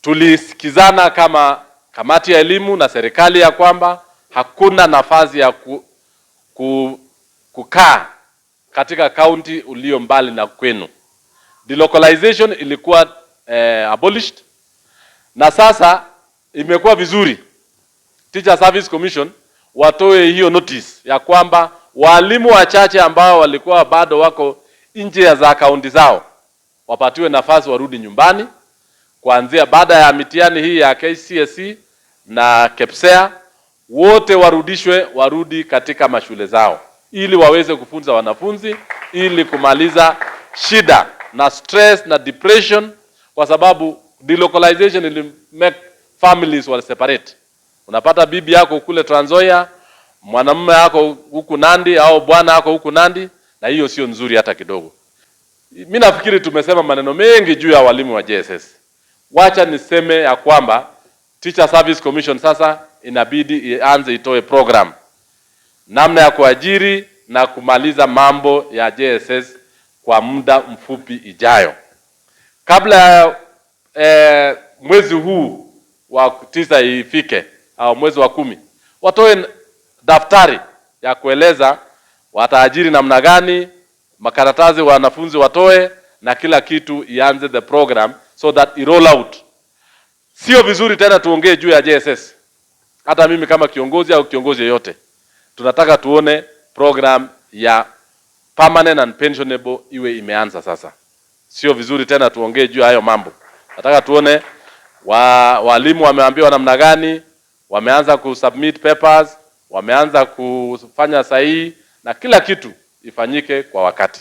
Tulisikizana kama kamati ya elimu na serikali ya kwamba hakuna nafasi ya kukaa katika kaunti ulio mbali na kwenu. Delocalization ilikuwa abolished na sasa imekuwa vizuri. Teacher Service Commission watoe hiyo notice ya kwamba walimu wachache ambao walikuwa bado wako nje ya za kaunti zao wapatiwe nafasi warudi nyumbani kuanzia baada ya mitihani hii ya KCSE na KPSEA, wote warudishwe, warudi katika mashule zao ili waweze kufunza wanafunzi ili kumaliza shida na stress na depression, kwa sababu delocalization ili make families were separate. Unapata bibi yako kule Trans Nzoia, mwanamume yako huku Nandi au bwana yako huku Nandi, na hiyo sio nzuri hata kidogo. Mimi nafikiri tumesema maneno mengi juu ya walimu wa JSS. Wacha niseme ya kwamba Teacher Service Commission sasa inabidi ianze itoe program namna ya kuajiri na kumaliza mambo ya JSS kwa muda mfupi ijayo. Kabla ya mwezi huu wa 9 ifike au mwezi wa 10, watoe daftari ya kueleza wataajiri namna gani, makaratasi wanafunzi watoe na kila kitu ianze the program so that it roll out. Sio vizuri tena tuongee juu ya JSS. Hata mimi kama kiongozi au kiongozi yeyote, tunataka tuone program ya permanent and pensionable iwe imeanza sasa. Sio vizuri tena tuongee juu ya hayo mambo. Nataka tuone walimu wameambiwa namna gani, wameanza kusubmit papers, wameanza kufanya sahihi na kila kitu ifanyike kwa wakati.